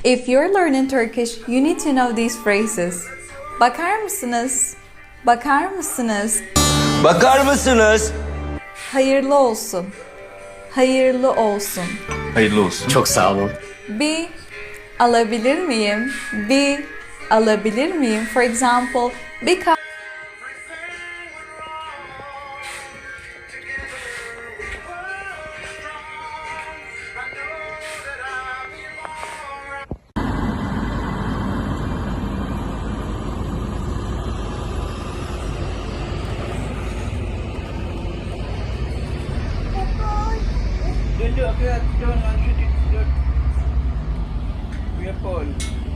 If you're learning Turkish, you need to know these phrases. Bakar mısınız? Bakar mısınız? Bakar mısınız? Hayırlı olsun. Hayırlı olsun. Hayırlı olsun. Çok sağ olun. Bir alabilir miyim? Bir alabilir miyim? For example, bir Don't do, okay, don't, don't shoot it, don't. Kuya Paul.